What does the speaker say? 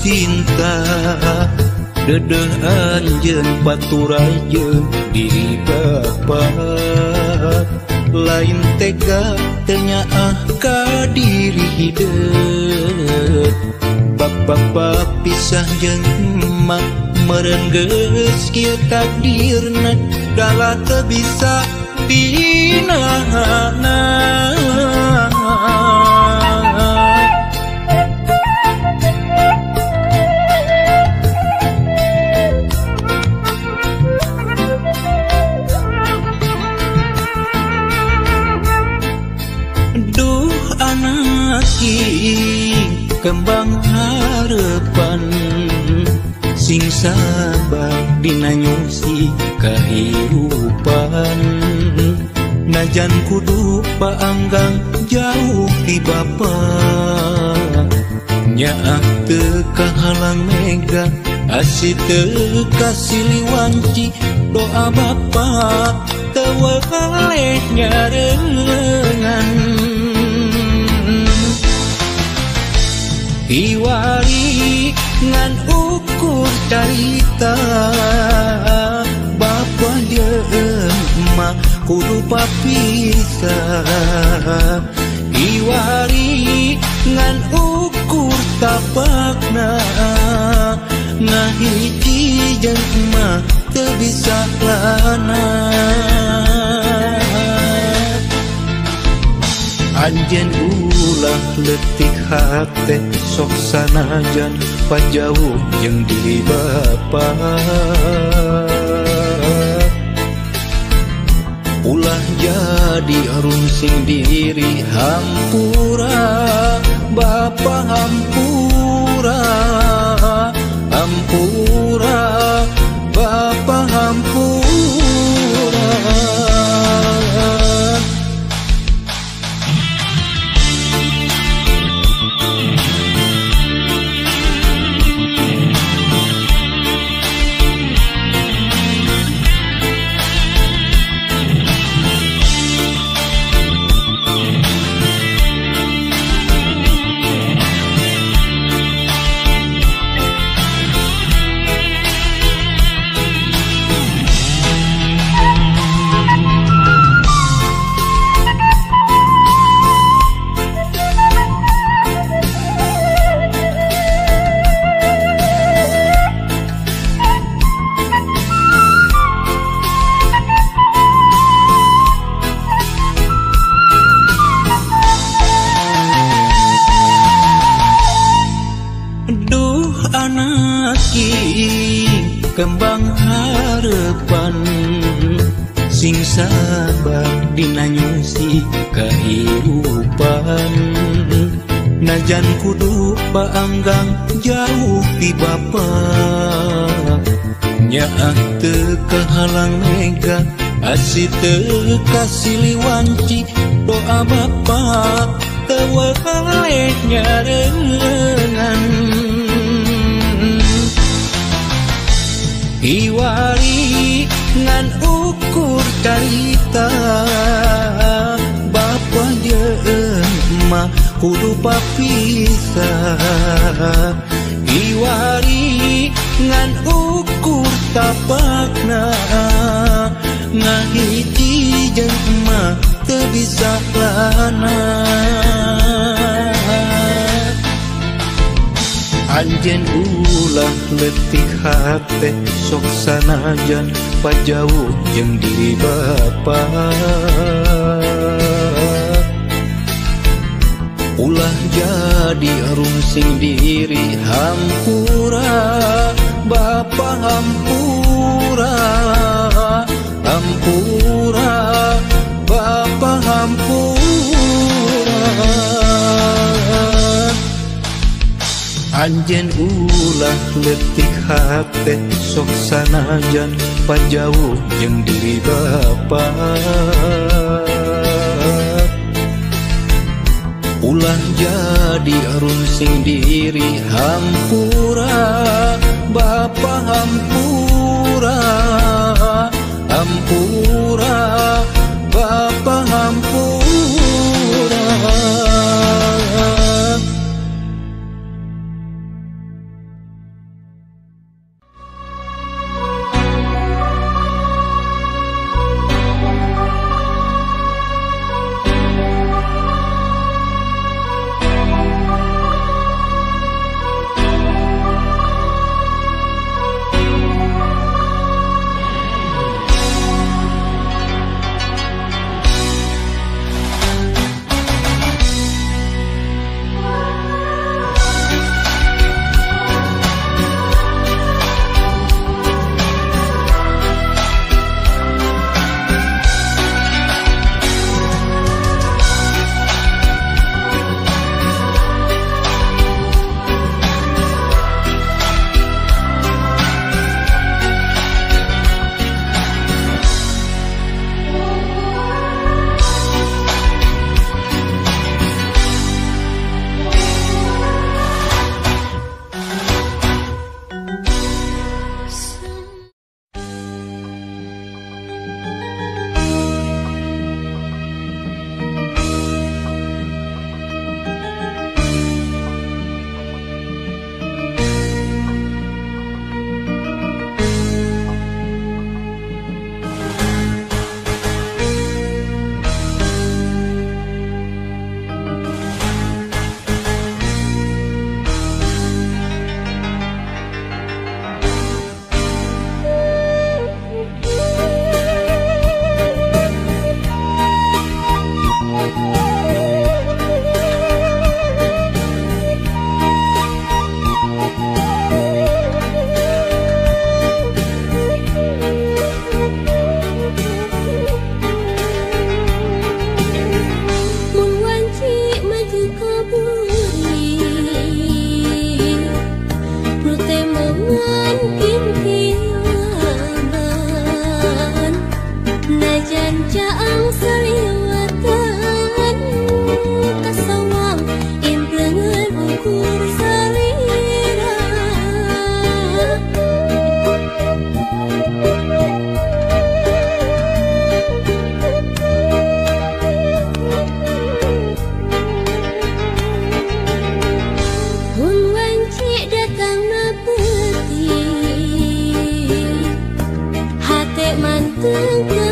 cinta dedeh anjeun paturai jeung diri bapa lain tega teu nyaah ka diri hideut bapa pisah jeung emak meureun geus kieu takdirna dalah teu bisa dinahana. Duh anak kembang harapan sing sabar dina nyusi kahirupan najan kudu paanggang jauh ti bapa nyaah teu kahalang mega asih teu kasiliwanci doa bapa teu weleh nyarengan. Iwari ngan ukur carita bapa jeung emak kudu papisah iwari ngan ukur tapakna ngahiji jeung emak teu bisa lana. Anjeun ulah leutik hate sok sanajan pajauh jeung diri bapa ulah jadi rungsing diri hampura bapa hampura hampura bapa hampura. Kembang harapan sing sabar dina nyusi kahirupan najan kudu paanggang jauh ti bapa nyaah teu kahalang mega asih teu kasiliwanci doa bapa teu weleh nyarengan. Iwari ngan ukur carita bapa jeung emak kudu papisah iwari ngan ukur tapakna ngahiji jeung emak teu bisa lana. Anjeun ulah leutik hate sok sanajan pajauh jeung diri bapa ulah jadi rungsing diri hampura bapa hampura hampura bapa hampura. Anjeun ulah leutik hate sok sanajan pajauh jeung diri bapa ulah jadi rungsing diri hampura bapa hampura hampura bapa hampura. Teu